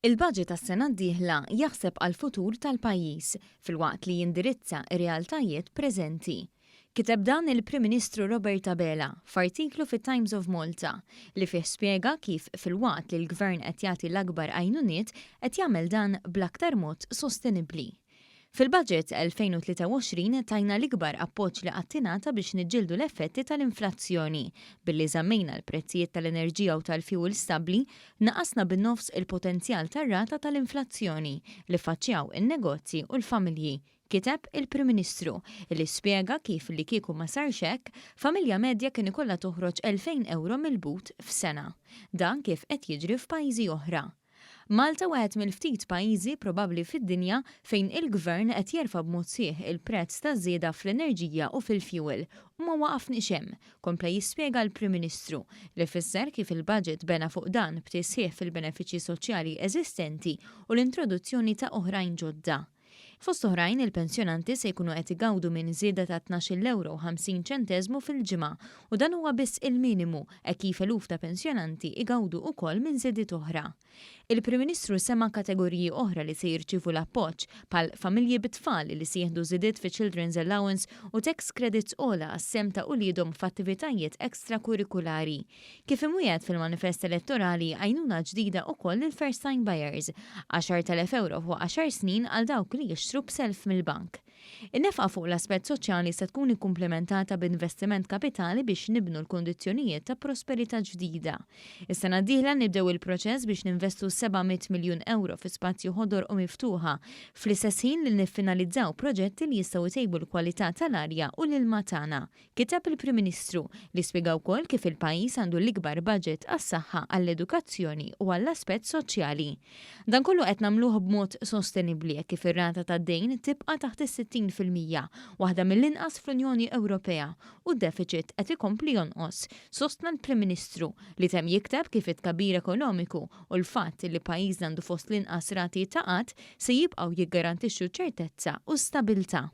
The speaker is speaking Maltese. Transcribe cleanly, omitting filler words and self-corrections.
Il-budget għas-sena d-dieħla jaħseb għall-futur tal-pajjiż filwaqt li jindirizza r-realtajiet preżenti. Kiteb dan il-Prim Ministru Robert Abela f'artiklu fit-Times of Malta li fih spjega kif filwaqt li l-Gvern qed jagħti l-akbar għajnuniet qed jagħmel dan bl-aktar mod sostenibbli. Fil-Budget 2023 tajna l-ikbar appoġġ li qatt ingħata biex niġġieldu l-effetti tal-inflazzjoni. Billi żammejna l-prezzijiet tal-enerġija u tal-fjuwil stabbli, naqqasna bin-nofs il-potenzjal tar-rata tal-inflazzjoni li ffaċċjaw in-negozji u l-familji, kiteb il-Prim Ministru, li spjega kif li kieku ma sarx hekk, familja medja kien ikollha toħroġ 2,000 ewro mill-but f'sena. Dan kif qed jiġri f'pajjiżi oħra. Malta wieħed mill-ftit pajjiżi probabbli fid-dinja fejn il-Gvern qed jerfa' b'mod sħiħ il-prezz taż-żieda fl-enerġija u fil-fjuwil u ma waqafniex hemm, kompla jispjega l-Prim Ministru, li fisser kif il-budget bena fuq dan b'tisħiħ fil-benefiċċji soċjali eżistenti u l-introduzzjoni ta' oħrajn ġodda. Fost oħrajn, il-pensjonanti se jkunu qed igawdu minn żieda ta' 12-il ewro u 50 ċenteżmu fil-ġimgħa u dan huwa biss il-minimu hekk kif eluf ta' pensjonanti igawdu ukoll minn żidiet oħra. Il-Prim Ministru sema' kategoriji oħra li se jirċievu l-appoġġ, bħal familji bit-tfal li se jieħdu żidiet fi Children's Allowance u tax credits ogħla għas-sehem ta' uliedhom f'attivitajiet extrakurrikulari. Kif imwiegħed fil-manifest elettorali, għajnuna ġdida ukoll lill-first time buyers, 10,000 ewro fuq għaxar snin għal dawk li jixtru b'self mill-bank. In-nefqa fuq l-aspett soċjali se tkun ikkumplimentata b'investiment kapitali biex nibnu l-kundizzjonijiet ta' prosperità ġdida. Is-sena d-dieħla nibdew il-proċess biex ninvestu 700 miljun ewro fi spazju ħodor u miftuħa, fl-istess ħin li niffinalizzaw proġetti li jistgħu jtejbu l-kwalità tal-arja u l-ilma tagħna. Kiteb il-Prim Ministru, li spjega wkoll kif il-pajjiż għandu l-ikbar budget għas-saħħa, għall-edukazzjoni u għall-aspett soċjali. Dan kollu qed nagħmluh b'mod sostenibbli hekk kif ir-rata tad-dejn tibqa' taħt is-60%, waħda mill-inqas fl-Unjoni Ewropea, u d-defiċit qed ikompli jonqos, sostna l-Prim Ministru, li temm jikteb kif it-tkabbir ekonomiku u l-fatt li pajjiżna għandu fost l-inqas rati ta' qgħad se jibqgħu jiggarantixxu ċertezza u stabilità.